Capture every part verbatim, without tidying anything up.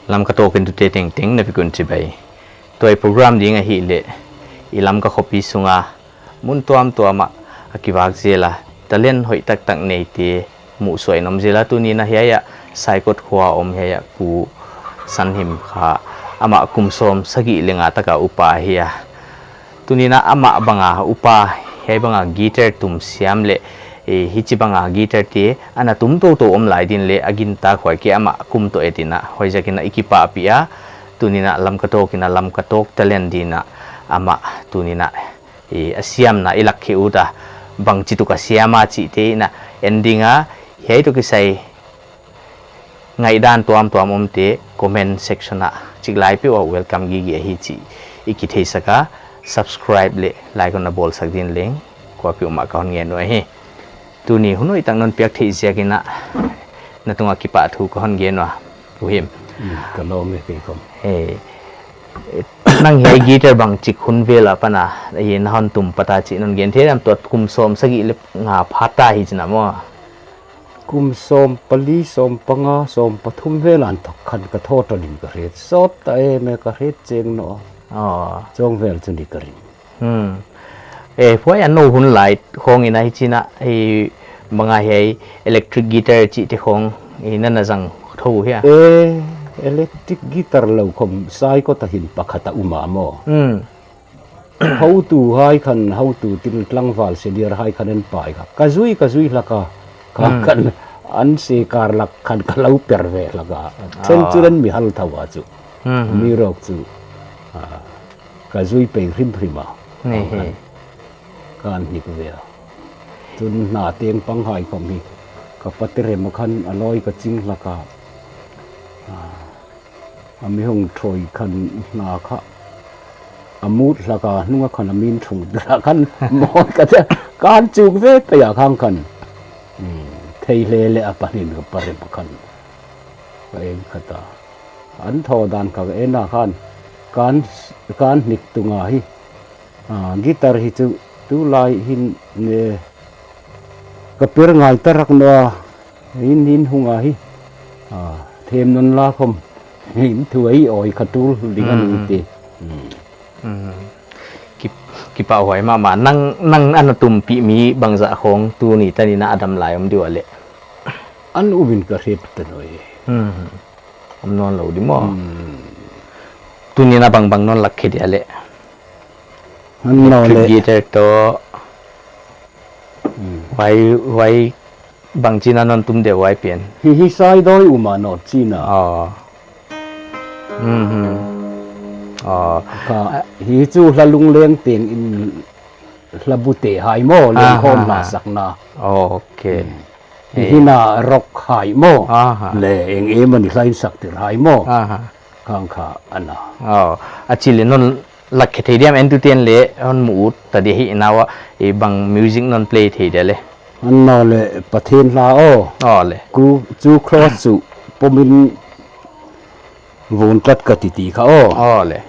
Lamka Talk entute tengteng na vek un chibai. Tua i program ding ahihleh, i Lamka khopi sunga mun tuamtuam ah a kivak zel a, talent hoih taktak neite muhsuah in om zel a, tuni'n a hiai ah Saikot khua om hiai ah Pu Sanhim kha amah kum sawm sagih leh nga tak a upa ahi a. Tuni'n a amah bang a upa, hiai bang a guitar tum siam leh, eh, hichibang a guitar te ana tum toutou om lai ding leh a gintak huai kei, amah kum toh et in a, huaiziakin a i kipahpih a, tuni'n a Lamka Talk in a, Lamka Talk talent dingin a amah tuni'n a, eh, a siamna i lak khia ut a, bangchituk a siam a chihte in a en ding a, hiai toh kisai ngaihdan tuamtuam omte comment section ah chiklai peuh ah welcome gige ahi chih i kitheisak a, subscribe leh like hon na bawlsak ding leng kuapeuhmah ka hon ngen uh ahi. Tuni hun hoih tak non piak theih ziakin a, na tungah kipahthu ka hon gen ua, Pu Him. Hmm, ka lawm e kei khawng. Eh, nang hiai guitar bangchik hun vel apan a, eh, na hon tum pat a chih non gen thei diam, tua kum sawm sagih leh nga pha ta hi chihna maw. Kum sawm pali, sawm panga, sawm pathum vel a thawk khan ka thaw ta ding ka hriet. Sawt ta em e, ka hriet cheng nawn. Aw. Chawng vel chu ni ka ring. Hmm. Eh, huai a nou hun lai khawng in a hichi'n a, eh, bang a hiai electric guitar chihte khawng, eh, na na zang thou hia? Eh, electric guitar lou khawm Saikot ah hin pakhat a um a maw. Hmm. Hotuhai khan, hotu tin tlangval senior hai khan en pai kha. Ka zui, ka zui hlak a. Ka Hmm. khan an se kar lak khan ka lou per ve hlak a. Chen Ah. chu den mi hal thou a chu. Hmm, hmm. Mi rok chu. Ah, ka zui pei hrimhrim a. Ni hi. Khan, kan hnik ve a. Tun hna teng pang hai khawm hi. Ka pate rem a khan a lawi ka ching hlak a. Ah. A mi hong thoi khan hna kha a mut hlak a, hnung a khan a min thung dra khan mawi ka tia, kan chuk ve pei a khang khan. Hmm, thei hle leh a panin ka pa rem a khan. Ka en khat a. An thaw dan ka en a khan, kan, kan hnik tung a hi. Ah, guitar hi chu tulai hin ne ka per ngai ta rak nawn a, hin, hin hung a hi. Ah, them nawn la khawm. Hin thu ei oi kha tul ding a ni Hmm. te. Hmm. Hmm. Ki, kipahhuai mahmah. Nang, nang ana tumpih mi bangzah khawng tuni tan in a dam lai om diu a leh? An um in ka hriet ta nawn e. Hmm. Om nawn lou di maw. Hmm. Tuni in a bangbang non lak khe dia leh? An nawn Electric leh. guitar toh. Hmm. Huai, huai bangchi'n a non tum deuh huai pen. Hi, hi Saidawi um a nawn chi'n a. Oh. Mhm. Oh. Ka, hi chu hla lungleng teng in hla bute hai maw, leng Ah, khawm ah, hla ah. sakna. Oh, okay. Hmm. Hi Eh. hina rock hai maw. Ah, ah. Leh eng em a ni hla in sak tir hai maw. Ah, ah. Khang kha ana. Oh, a chih leh non lak khe thei diam, entute'n leh hon mu ut ta di hi na ua, i bang music non play thei dia leh? An nawn leh Pathian hla aw. Aw leh. Ku chu cross chu pom in vun tlat ka ti ti kha aw. Aw leh.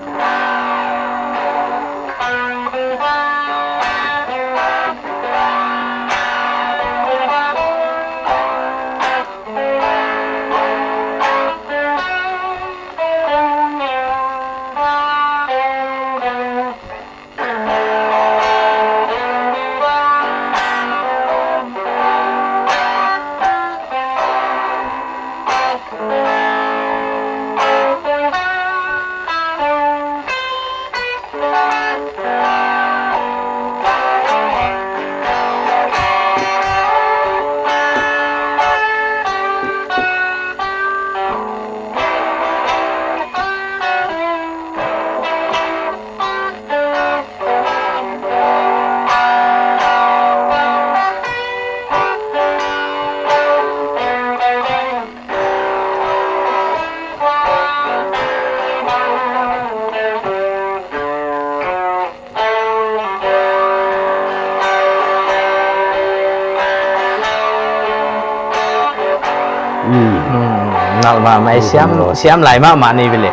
Hmm. Hmm, nal mahmah, siam, siam lai mahmah ni vele.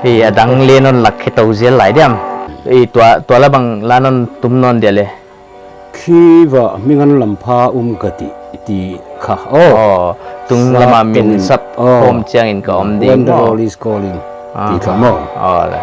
Hi, a dang leh non lak khe tou zel lai diam. Hi, tua, tua la bang la non tum nawn dia leh? Khi va mingan lam pha um ka ti, ti kha. Oh. Oh. tung lama min sap khawm chiangin ka om ding maw. When the world is calling. Ti kha maw. Aw le.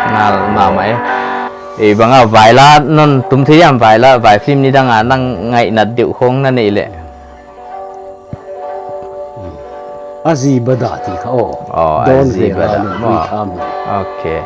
Nal mahmah e. Ei bang a vai la non tum thei hiam, vai la, vai film nidang a nang ngaihnat deuh khong na neih leh. A zi bada ti kha aw. Aw, a zi bada. Don Vera leh Hui Tham. Okay.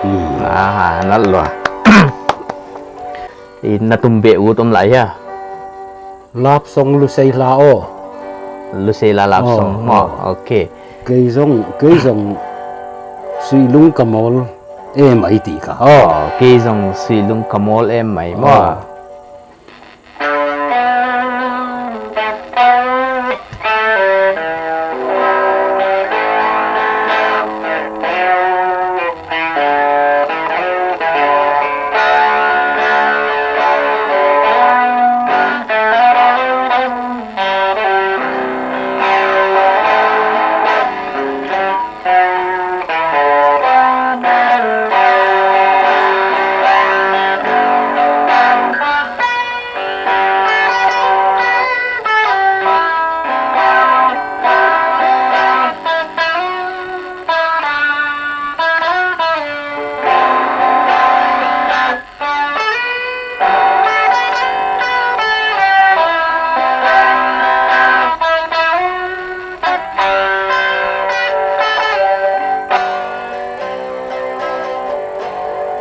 Hmm. Ah, nal lua. I na tum beh ut om lai hia? Love song Lusei Hla aw. Lusei Hla love song maw. Oh. Okay. Kei zong, kei zong Suihlung ka mawl em mai ti kha. Oh, kei zong Suihlung ka mawl em mai maw. Oh.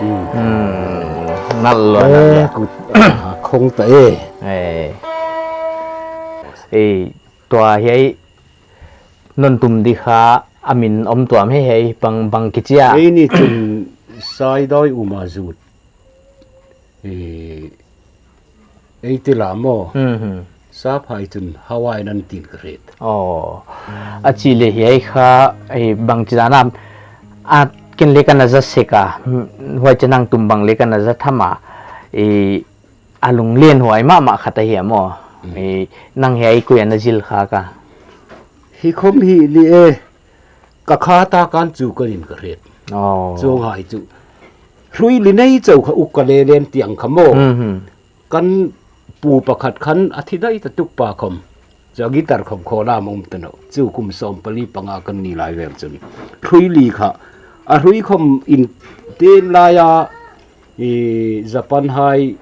Hmm. Hmm, nal lua, nal lua. Eh, kut, ah, khong ta e. Eh. Eh, tua hiai non tum di kha a min om tuam hiai, hiai bang, bang kichi a. Ei ni chun Saidoi Uma Zut. Eh, ei ti la maw. Mhm. Saphai chun Hawaii nan tin ka hriet. Oh. A chih leh hiai kha, eh, bangchi dan a, a ken leh ka na za sek a, hmm, huai chiang nang tum bang leh ka na za tham a, eh, a lunglen huai mahmah khat ahi a maw. Mm. Eh, nang hiai koi a na zil kha ka. Hi khom hi ni e. Ka kha ta kan chu kan in ka hriet. Oh. Chuang hai chu. Hlui li nei chauh kha uk ka leh len tiang kha maw. Mhm. Kan pu pakhat khan a thi dai ta tuk pa khom. Chu a guitar khawm khawlna mah um ta nawn. Chu kum sawm pali panga kan ni lai vel chun. Hrui li kha. A hrui khawm in ten lai a, i Japan hai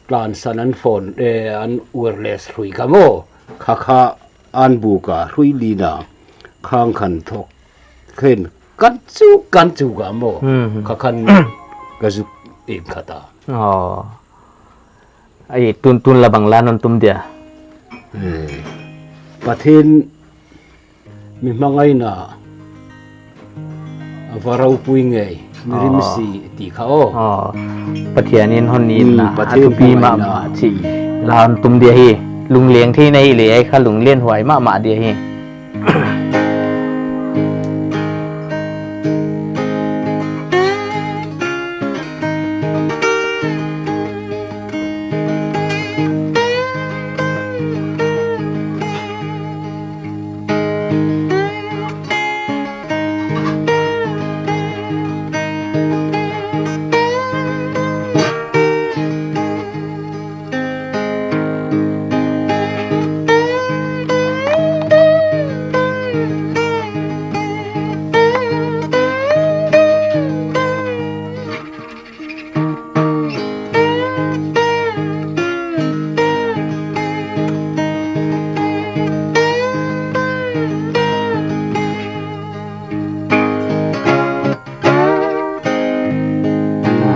tlansan an phone, eh, an wireless hrui kha maw. Kha kha an buk a hrui li na. Khang khan thawk khen kan chu, kan chu ka maw. Hmm. Kha khan ka zuk eng kha ta. Oh. Ai, tun, tun la bang la non tum dia. Eh, Pathian mi hmangaihna a va ropui ngei, mi rimsi ti kha aw. Oh. Pathian in hon itna, hmm, Pathian a thupi hmangaihna mahmah chi. La non tum dia hi, lungleng thei na hi leh, ai kha lunglen huai mahmah dia hi.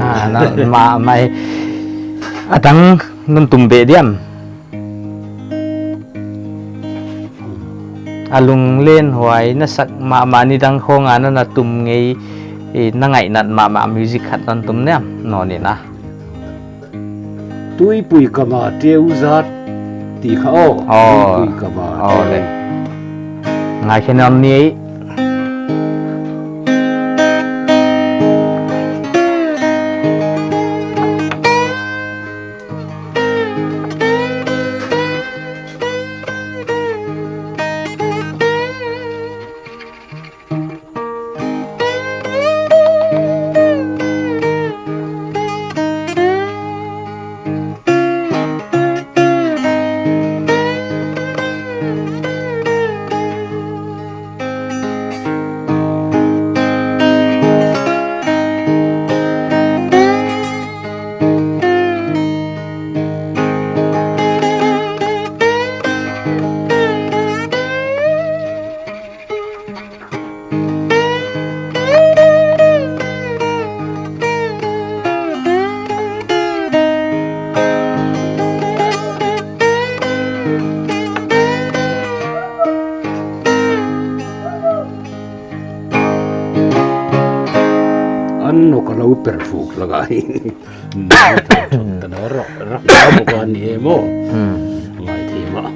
Ah, na, ma, mai. A dang non tum beh diam. A lunglen huai na sak mahmah, nidang khawng a na na tum ngei, eh, na ngaihnat mahmah music khat non tum diam, non in a. Tuipui kama teu zat ti kha aw. Oh. Tuipui kama teu. Oh, le. Ngai khe non ni. An no ka lo per fuk lagai. Tana rak, rak, rak, bukan ni emo. Hmm. Ngai thei mah.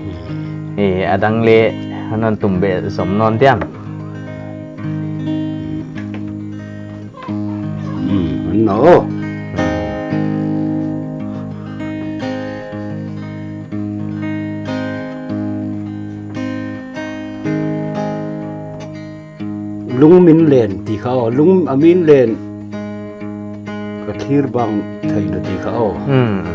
Eh, a dang le, non tum beh zom non diam. Hmm, no. Lung min len ti kha aw, lung a min len ka thlir bang thei na ti kha aw. Hmm.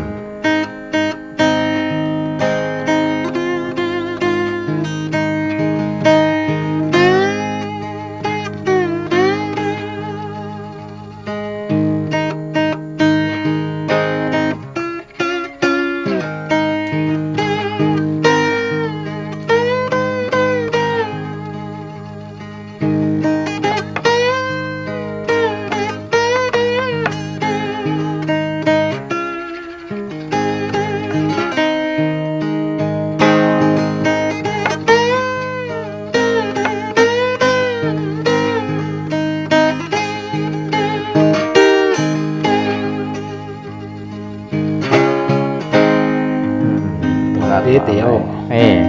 Te te aw. Eh.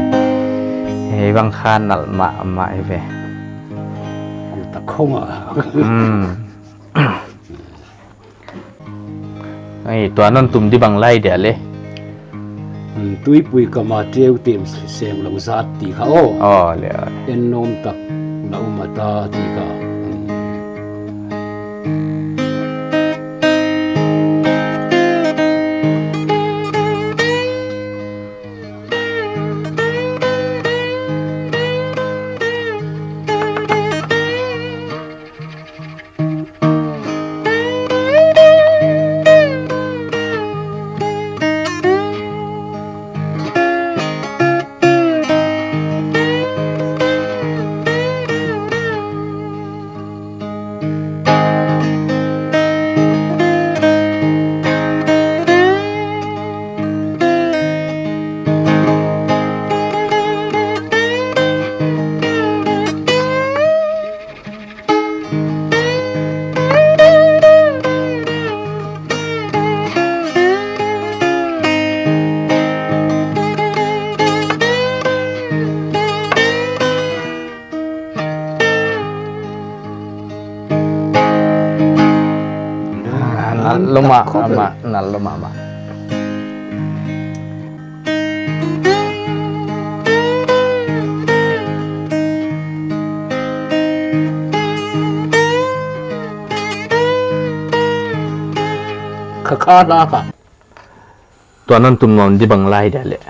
Eh, bang kha nal mahmah hi ve. Ku ta khong a. Hmm. Ai, tua non tum di bang lai dia le. Hmm, tuipui kama teu tem seng lo zat ti kha aw. Aw, le, aw. En nom tak na um a ta ti kha. Hmm. Lawm mahmah, nal lawm mahmah. Kha kha la kha. Tua non tum non di bang lai dia leh.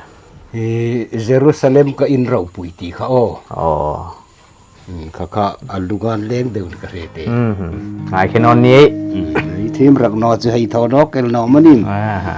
Hi Jerusalem ka inn ropui ti kha aw. Aw. Hmm, kha kha a lungan leng deuh ka hre te. Mhm. Ngai khe non ni ei. Hmm, i thim rak no chu hei tho no kel no manin. Aha.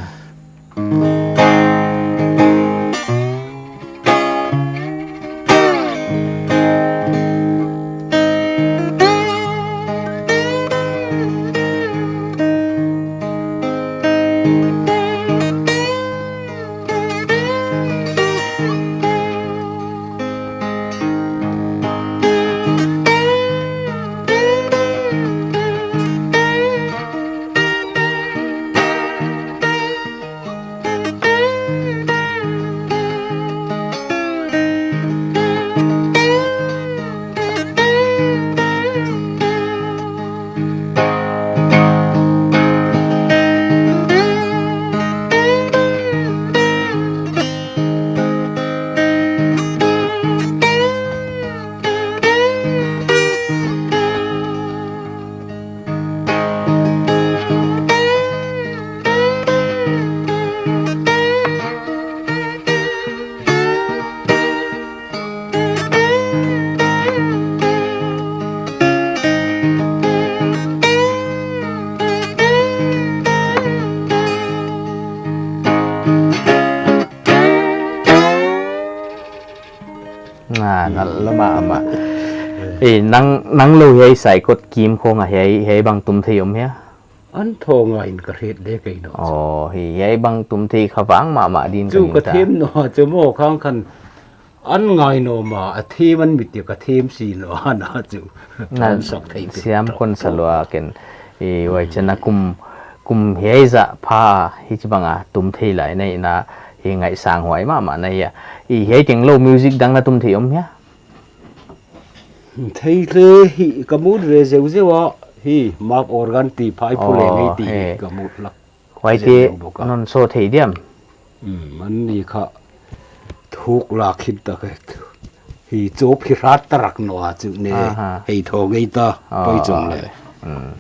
Ah, nal lawm mahmah. Eh, nang, nang lou hiai Saikot kim khong a hiai, hiai bang tum thei om hia? An tho ngai in ka hre leh kei no. Oh, hi, hiai bang tum thei kha vang mahmah din chu ka them no, chu maw khang khan an ngai no mah, a them an mit ka them si no, ana chu. An sak thei te. Siam kon sa lua ken, i wai chena kum, kum hiai zah pha, hichibang a tum thei lai na hi na, hi ngaihsang huai mahmah na hia. I hiai teng lou music dang na tum thei om hia? Thei leh hi ka mut ve zeuzeu a, hi map organ ti phai phu leh ngei ti hi ka mut lak. Huaite non so thei diam? Hmm, man ni kha thuk la khin ta ka. Hi chop hi hrat tarak no a chu ne. Aha. Hei tho ngei ta, pai chung leh. Hmm.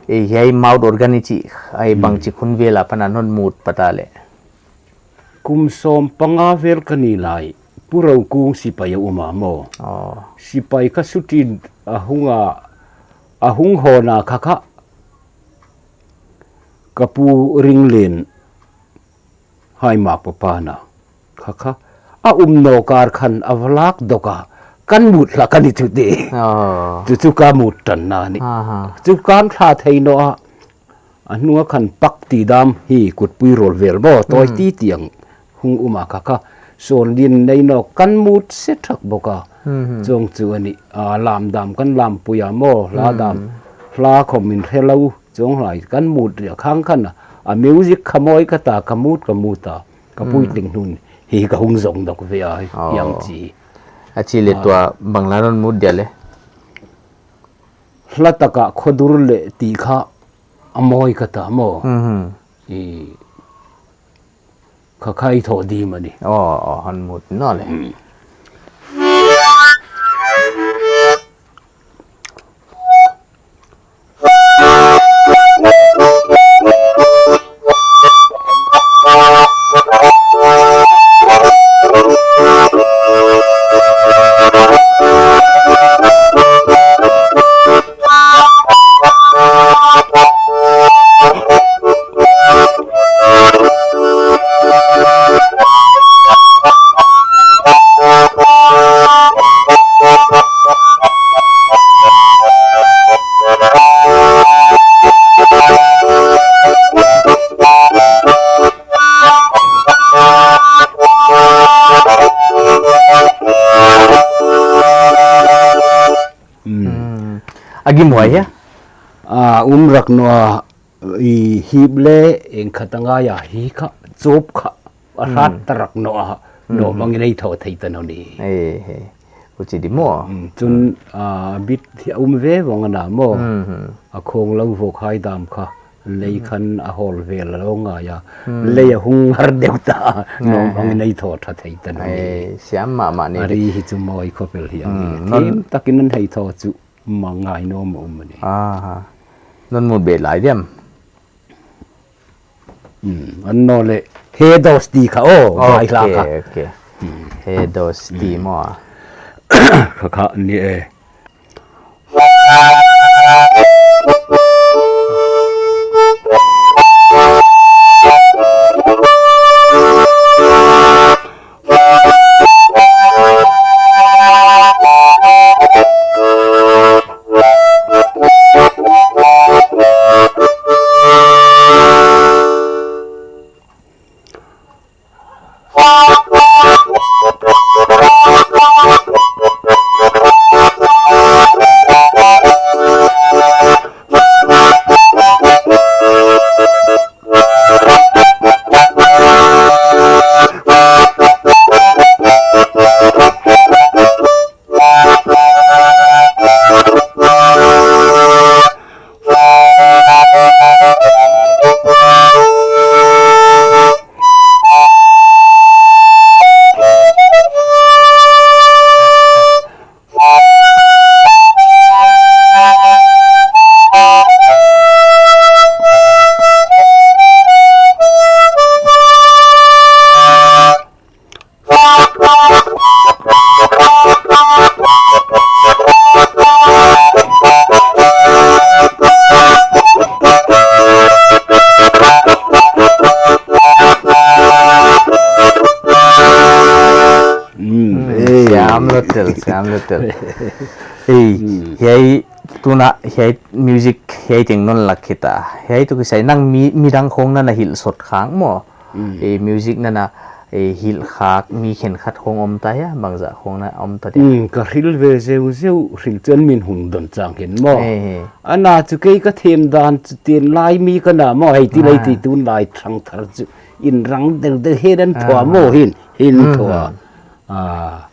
Eh, hiai mouth organ i chih, hiai bang chik hun vel apan a non mut pata leh. Kum sawm panga vel ka ni lai, Pu Rokung sipai a um a maw. Oh. Sipai ka sut in a hung a, a hung hon a kha kha. Ka pu Ringlen Haimak papa na. Kha kha. A um no kar khan a va lak dok a. Kan mut hla ka ni chu te. Oh. Chu chu ka mut tan na ni. Aha. Chu kan thla thei no a. A hnung a khan pak ti dam hi kutpui rol vel bo, toi ti tiang hung um a kha kha. Sawn din nei no kan mut se thak bok a. Mhm. Chong chu a ni, a, lam dam kan lampui a maw, hla dam. Hla khom in hre lou. Chong lai kan mut ria khang khan a, a music kha mawi ka ta, ka mut, ka mut a, ka puitling hnun hi ka hung zong dok ve a, hiam chi. A chi leh tua bang la non mut dia leh. Hla taka khodur leh ti kha a mawi ka ta maw. Mhm. I Kha khai tho di mani. Oh, oh, han mut na leh. Mm. Mm. Mm. A gim huai hia? A, um rak no a, i hip leh eng khat a ngai a hi kha, chop kha, a hrat tarak no a, no bang in ei tho thei ta no ni. Eh, eh. Huchi di maw. Mm, chun, ah, beat hi a um ve vong ana maw. Mm, mm. A khawng lou vok hai dam kha. Lei khan a hawl vel a lou ngai a. Hmm. Lei a hung har deuh ta. Nom hong nei thaw tha thei ta ni. Ai, siam mahmah ni. A ri hi chu mawi khop el hi a ni. Hmm, non- Thim takin an hei thaw chu ma ngai nom a um a ni. Aha. Non mut be lai diam. Hmm, an no le. He dos ti kha o, vai hla kha. Ok, ok. Hmm. He dos ti maw. Kha kha ni e. Hmm, hmm, eh. Siam lou tel, siam lou tel. Eh, hmm. Hiai tuna, hiai music, hiai teng non lak khita. Hiai tu kisai nang mi, midang khong na na hilh sot khak maw. Hmm. Eh, music na na, eh, hilh khak, mi khenkhat khong om ta hia, bangzah khong na om ta dia. Hmm, ka hril ve zeuhzeuh, hril chiang min hung dong chang hen maw. Eh, eh. Ana chu kei ka them dan chu ten lai mi ka na maw, hei ti lai ti tun lai thang thar chu. In rang deuhdeuh he dan thua maw hin, hin thua. Ah,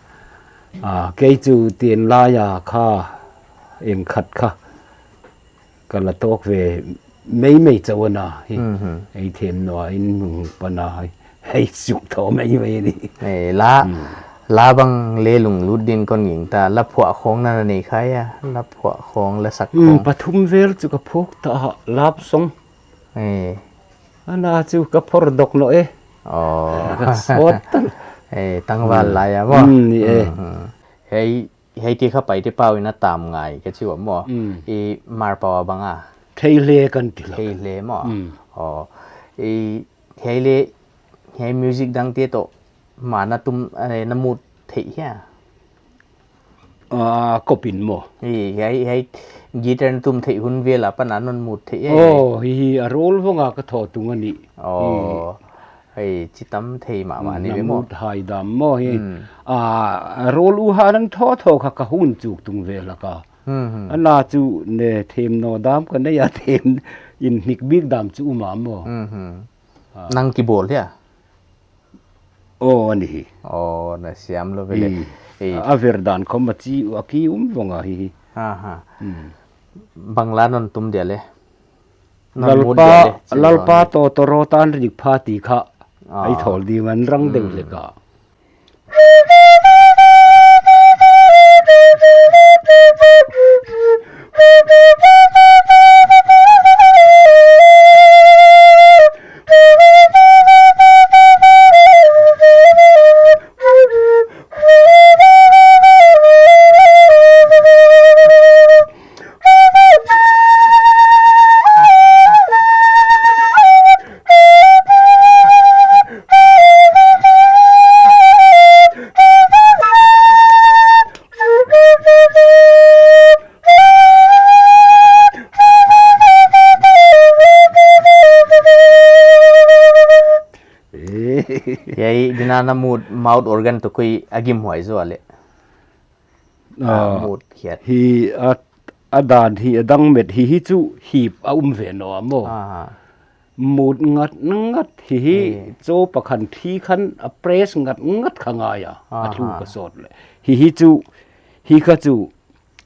ah, kei chu ten lai a kha, en khat kha. Ka la tawk ve meimei chauh ana hi. Mhm. Ei them nua in hung pana hi. Hei suk thaw meimei ni. Eh, la, la bang le lunglut din kon ging ta, la phuah khong na nei khai a, la phuah khong, la sak khong. Hmm, pathum vel chu ka phawk ta a, love song. Eh. Ana chu ka phor dok nau e. Oh. Ka sawt tan. Eh, tangval lai a maw. Hmm, ni e. Hmm, hmm. Hei, hei ti kha Paite pau in a tam ngai ka chi ua maw. Hmm. I Hmar pau a bang a. Thei le kan ti lou. Thei le maw. Hmm. Oh. I hei le, hei music dang te toh ma na tum, eh, na mut theih hia. Ah, kop in maw. Hi, hiai, hiai guitar na tum theih hun vel apan a non mut theih e. Oh, hi, hi, a rawl vong a ka thaw tung a ni. Oh, hi. Hei, chi tam thei mahmah ni ve maw. Na mut hai dam maw hi. Hmm. Ah, a rawl u ha nan thaw thaw kha ka hun chuk tung vel a ka. Hmm, hmm. Ana chu ne them nau dam ka nei a them in hnik bik dam chu um a maw. Hmm, hmm. Ah. Nang kibawl hia? Oh, ani hi. Oh, na siam lou vele. Hi. Eh. A ver dan khom a chi, a ki um vong a hi hi. Aha. Hmm. Bang la non tum dia le. Non mut dia le. Lalpa, Lalpa to to ro tan rik pha ti kha. Ah. Ei thawl di man rang deuh le ka. Hiai dina na mut mouth organ toh koi a gim huai zaw le. Ah, mut khiat. Hi a, a dan hi a dang met hi hi chu hip a um ve nau a maw. Ah. Mut ngat ngat hi hi, hi. Cho pakhan thi khan a press ngat ngat kha ngai a, a thu ka sawt le. Hi hi chu Hi kha chu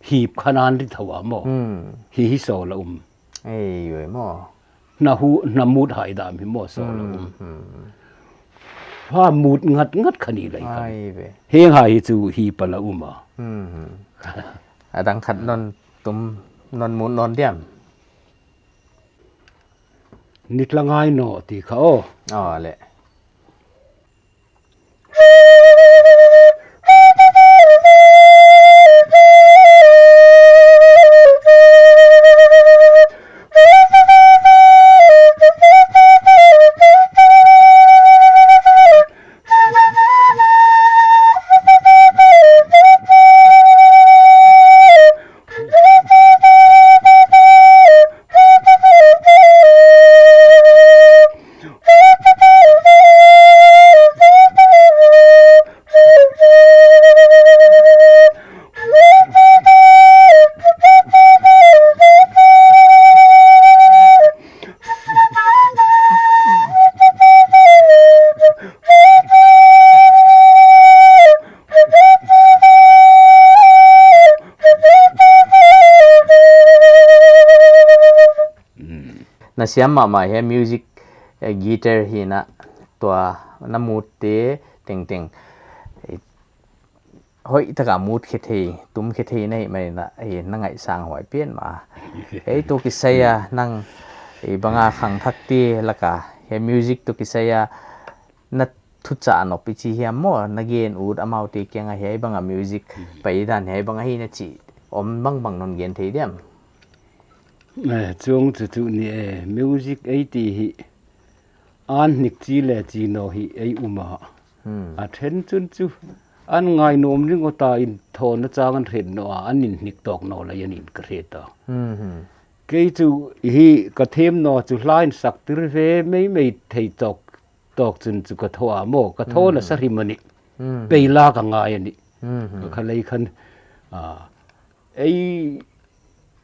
hip khanan ri thou a maw. Hmm. Hi hi sawl a um. Ei, oi maw. Na hu, na mut hai dam hi maw sawl a um. Hmm, hmm. Ha mut ngat ngat kha ni lai kha. Ai ve. Heng hai hi chu hip a la um a. Hmm, hmm. A dang khat non tum, non mut non diam. Nitlang ai no ti kha o. Aw le. Na siam mahmah hi music, eh, guitar hi na tua na mut te tengteng. Eh, hoih taka mut khe thei, tum khe thei nei mai na, eh, na ngaihsang huai pian mah. Hei toh kisai a nang, eh, banga khangthak te laka, hei music toh kisai a na thuchah nop i chi hiam maw, na gen ut amaute kianga hiai banga music pai dan hiai banga hi na chi om bangbang non gen thei diam. Eh, chung chu chu ni e, music ei ti hi an hnik chi le chi no hi ei um a. Hmm. A then chun chu an ngai nuam ringawta in thawna chang an hret naw a, an in hnik tawk naw lai an in ka hre ta. Hmm, hmm. Kei chu hi ka them naw chu hlain sak tir ve meimei thei tawk tawk chun chu ka thaw a maw, ka thaw na sa hrim a nih. Pei la ka ngai a nih. Ka kha lei khan, ah, ei,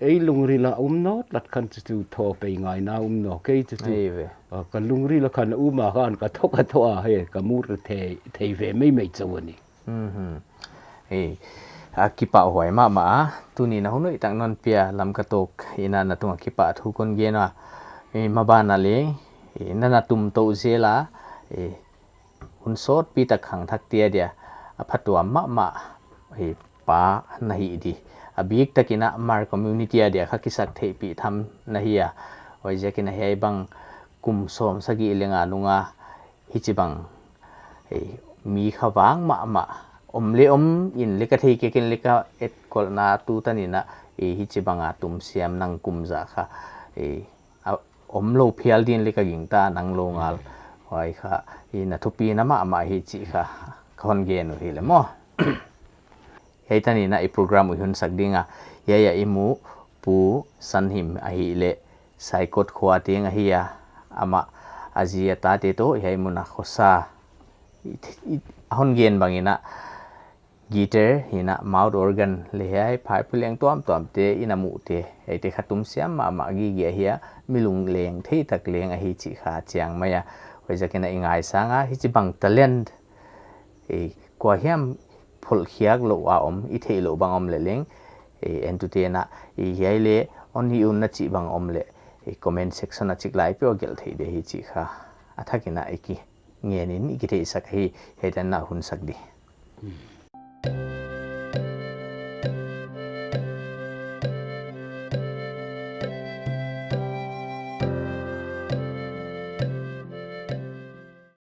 ei lungrila um naw tlat khan chu chu thaw pei ngaina um naw kei chu chu. Ei ve. Ah, ka lungrila khan um a khan ka thaw ka thaw a he, ka mut thei, thei ve meimei chauh a nih. Mhm. Eh, a kipahhuai mahmah a, tuni na hun hoih tak non pia Lamka Talk ina na tunga kipahthu kon gen a, eh, maban a leng, eh, na na tum tou zel a, eh, hun sawtpi tak khangthak te adia, a phatuam mahmah, eh, pa na hi di. A biktak ina Hmar community adia kha kisaktheihpih tham na hi a, huaiziakin a hiai bang kum sawmsagih leng a nunga, hichibang, eh, mi kha vang mahmah, om le om in le ka thei kei ken le ka etkolhna tu tan ina, eh, hichibanga tum siam nang kum za kha, eh, a, om lou phial din le ka gingta nang lou ngal. Huai kha, eh, na thupina mahmah hi chih kha, ka hon gen uh hi le maw. Hiai tan ina i program uh i hun sak ding a, hiai a i mu Pu Sanhim ahihleh Saikot khua teng ahi a, amah a zi a tate toh hiai muna khosa i, i, a hon gen bang ina guitar hi na mouth organ le hiai phaiphu leng tuamtuam te ina muh te, hiaite kha tum siam mahmah gige ahi a, mi lungleng thei tak leng ahi chih kha chiang mai a, huaiziakin a i ngaisang a, hichibang talent, eh, kua hiam pholh khiak lou a om, i theih lou bang om le leng, eh, entute na, eh, hiai le hon hi un na chih bang om le, eh, comment section a chik lai peuh a gelh thei di hi chih kha. A thak ina i ki ngen in i ki theihsak hi, hiai tan na hun sak di.